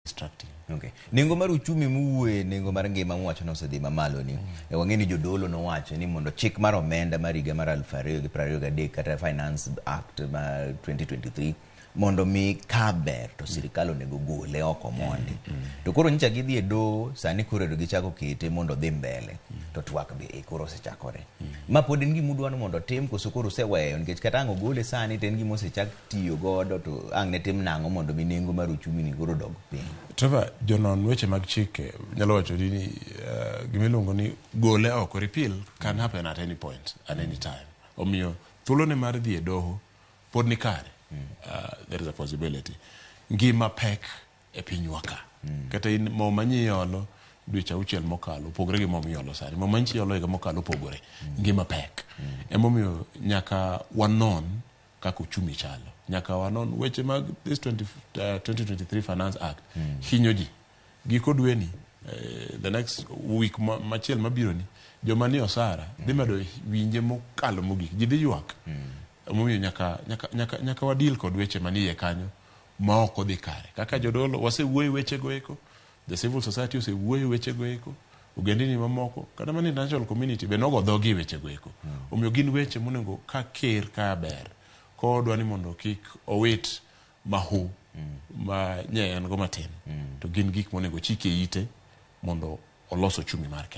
Distracting. Okay. Nengo mar uchumi muwuoye, nengo mar ngima muwacho ni osedhi mamalo ni. Wang'e ni jodolo nowacho ni mondo chik mar omenda mar higa mar 2023 kata Finance Act mar 2023 mondo mi ka ber to sirikal onego gole oko mondi. To koro nyicha gidhi e doho, sani koro ero gichako kete mondo odhi mbele. To twak be e koro osechakore. Ma pod en gima udwaro mondo otim koso koro useweyo nikech kata ang' ogole sani to en gima osechak tiyo godo to ang' ne tim nang'o mondo mi nengo mar uchumi ni koro odog piny. Trevor, jonon weche mag chike nyalo wacho ni gima iluongo ni gole oko, repeal, can happen at any point at any time. Omiyo thuolone mar dhi e doho pod ni kare. There is a possibility. Ngima pek e pinywa ka. Kata in mo manyi iolo dweche 6 mokalo opogore gi mo miolo sani. Mo manyi iolo higa mokalo opogore. Ngima pek. Emomiyo nyaka wanon kaka uchumi chalo. Nyaka wanon weche mag this 2023 Finance Act hinyo ji. Giko dweni, the next week machiel mabiro ni, joma ni osara dhi medo winje mokalo mogik. Ji dhi ywak. Emomiyo nyaka wadeal kod weche manie kanyo ma ok odhi kare. Kaka jodolo wasewuoyo weche go eko, the civil society osewuoyo weche go eko, ogendini mamoko, kata mana international community be nogo dhogi e weche go eko. Omiyo gin weche monego ka ker ka ber, kodwa ni mondo kik owit mahu ma nye en go matin, to gin gik monego chike ite mondo olos ochumi mar Kenya.